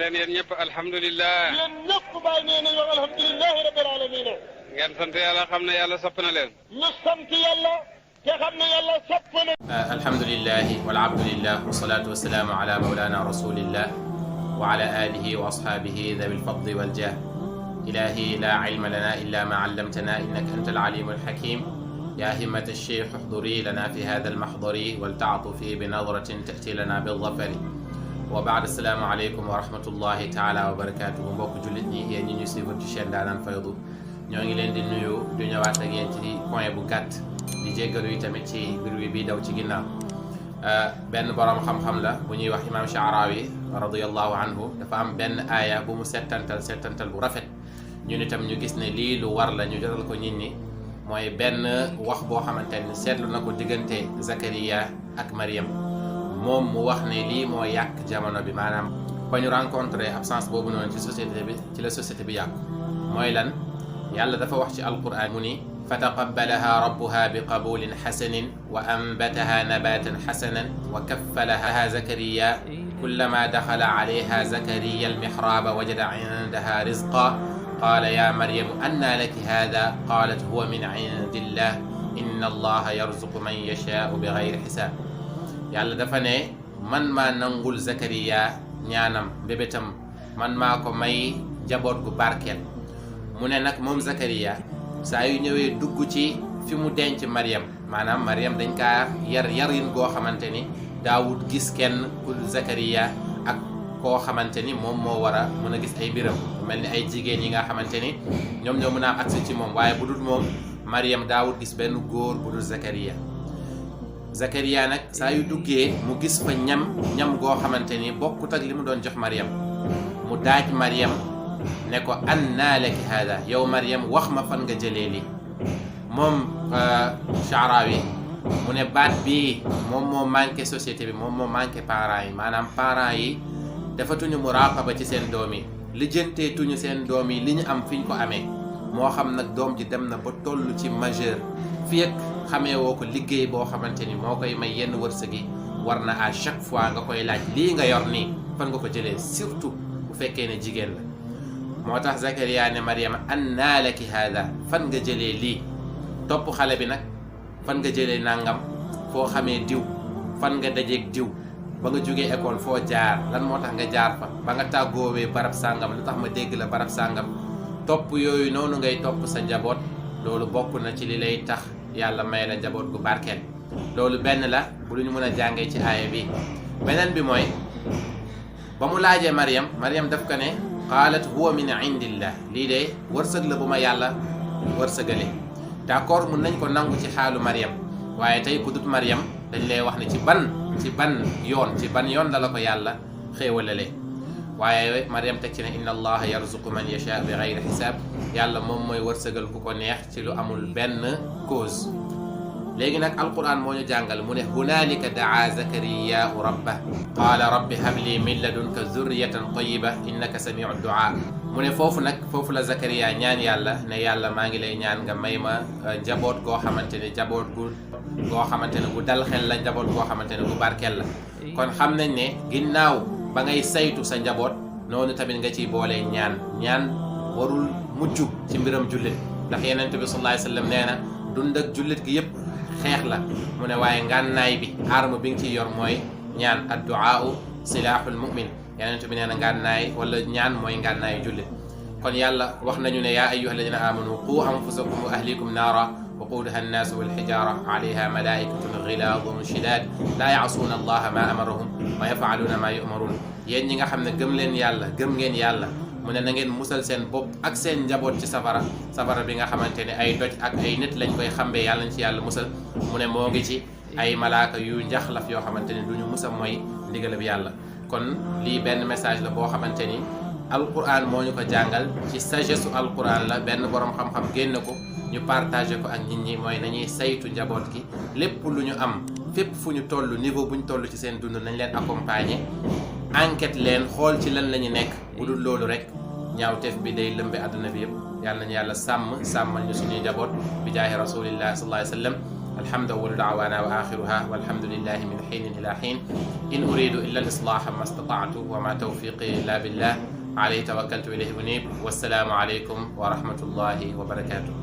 leen yéen ñëpp alhamdulilah. yéen ñëpp bàyyi nee nañu alhamdulilahi rabbil alamin. ngeen sant yàlla xam ne yàlla sopp na leen. ñu sant yàlla te xam ne yàlla sopp na. alhamdulilah wal abdulillah wasalaatu wasalaamu ala mawlana rasulillah wa ala alihi wa ashaabihi dawi lfadli waljah. ilahi la ilma lana illa ma allamtana innaka anta alalimu alhakim. ya himmata alcheikh uhduri lana fi hada almahdari waltaatufi binadratin tati lana bildafari. wa baad assalaamu aleykum wa rahmatullahi taala wa barakatuhu. mbokk jullit ñi yéen ñi ñu suivre ci chaîne Ndaanaan Faydu ñoo ngi leen di nuyu du ñëwaat ak yéen ci point bu gàtt di jéggalu yi tamit ci bruit bi daw ci ginnaaw. benn boroom xam-xam la bu ñuy wax imam Sha'rawi radiyallahu anhu dafa am benn aaya bu mu settantal bu rafet ñun itam ñu gis ne lii lu war la ñu jotal ko nit ñi mooy benn wax boo xamante ne seetlu na ko diggante Zakariya ak Mariam moom mu wax ne lii moo yàq jamono bi maanaam ba ñu rencontré absence boobu noonu ci société bi ci la société bi yàqu mooy lan yàlla dafa wax ci alquran mu ni fataqabbalaha rabbuha biqabulin xasanin wa anbataha nabatan xasanan wa kaffalaha Zakariya kullama daxala alayha Zakariya almihraba wajada indaha rizqa qaala ya maryamu anna laki hada qaalat huwa min indillah inna allaha yarzuqu man yashaau bi gayri xisaab. yàlla dafa ne man maa nangul Zakariya ñaanam bébétam man maa ko may jaboot gu barkeel. mu ne nag moom Zakariya saa yu ñëwee dugg ci fi mu denc Mariam maanaam Mariam dañ kaa yarin goo xamante ni daawut gis kenn ku Zakariya ak koo xamante ni moom moo war a mën a gis ay mbiram mel ni ay jigéen yi nga xamante ni ñoom ñoo mën a am accès ci moom waaye bu dul moom Mariam daawut gis benn góor bu dul Zakariya. Zakariya nag saa yu duggee mu gis fa ñam goo xamante ni bokkut ak li mu doon jox Mariam mu daaj Mariam ne ko annaa laki hada yow Mariam wax ma fan nga jëlee li moom Sha'rawi mu ne baat bii moom moo manqué société bi moom moo manqué parents yi maanaam parents yi dafatuñu muraqaba ci seen doom yi lijjanteetuñu seen doom yi li ñu am fi ñu ko amee moo xam nag doom ji dem na ba toll ci majeur fii ak xamee woo ko liggéey boo xamante ni moo koy may yenn wërsëg yi war na à chaque fois nga koy laaj lii nga yor nii fan nga ko jëlee surtout bu fekkee ne jigéen la. moo tax Zakariya ne Mariama annaa laki hada fan nga jëlee lii topp xale bi nag fan nga jëlee nangam foo xamee diw fan nga dajeeg diw ba nga jógee école foo jaar lan moo tax nga jaar fa ba nga tàggoowee barab sàngam lu tax ma dégg la barab sàngam topp yooyu noonu ngay topp sa njaboot loolu bokk na ci li lay tax yàlla may la njaboot gu barkeel. loolu benn la bu lu ñu mën a jàngee ci aaya bi beneen bi mooy ba mu laajee Mariam daf ko ne qaalat huwa min indillah lii de wërsëg la bu ma yàlla wërsëgale. d'accord mun nañ ko nangu ci xaalu Mariam waaye tey ku dut Mariam dañ lay wax ne ci ban yoon la ko yàlla xéewalale. waaye Mariam teg ci ne inna allaha yarzuqu man yasha bi gayri xisaab yàlla moom mooy wërsëgal ku ko neex ci lu amul benn cause. léegi nag alquran moo ñu jàngal mu ne hunaalika daa Zakariyahu rabbah qaala rabbi habli min ladunka zurriyatan tayyiba innaka samiu duaa. mu ne foofu la Zakariya ñaan yàlla ne yàlla maa ngi lay ñaan nga may ma njaboot goo xamante ne gu dal xel la njaboot goo xamante ne gu barkeel la. kon xam nañ ne ginnaaw ba ngay saytu sa njaboot noonu tamit nga ciy boolee ñaan warul mujj ci mbiram jullit ndax Yonent bi sallallahu alayhi wa sallam nee na dund ak jullit gi yëpp xeex la mu ne waaye ngànnaay bi arme bi nga ciy yor mooy ñaan adduaau silaahul mu'min Yonent bi nee na ngànnaay wala ñaan mooy ngànnaayu jullit. kon yàlla wax nañu ne yaa ayyuha alladina amanu qu anfusakum wa ahlikum naara waquuduha annaasu walxijaara alayha malaikatun gilaadun shidaad laa yaasuuna allaha ma amarahum wa yafaaluuna ma yumaruun. yéen ñi nga xam ne gëm ngeen yàlla mu ne na ngeen musal seen bopp ak seen njaboot ci safara bi nga xamante ne ay doj ak ay nit lañ koy xambee yàlla nañ ci yàlla musal. mu ne moo ngi ci ay malaaka yu njaxlaf yoo xamante ne duñu musa mooy ndigal bi yàlla. kon lii benn message la boo xamante ni alquran moo ñu ko jàngal ci sagesse su alquran la benn borom xam-xam génn ko ñu partagé ko ak nit ñi mooy nañuy saytu njaboot gi lépp lu ñu am fépp fu ñu toll niveau bu ñu toll ci seen dund nañ leen accompagner enquête leen xool ci lan la ñu nekk bu dul loolu rek ñaawteef bi day lëmbe àdduna bi yëpp. yàlla nañu yàlla sàmmal ñu suñuy njaboot bi jaahi rasulillah sallallahu alayhi wa sallam alhamdu awwalu da'wana wa akhiruha walhamdulillahi min hinin ila hin in uridu illa al-islaha ma istata'tu wa ma tawfiqi illa billah alayhi tawakkaltu ilayhi unib. Wassalamu alaykum wa rahmatullahi wa barakatuh.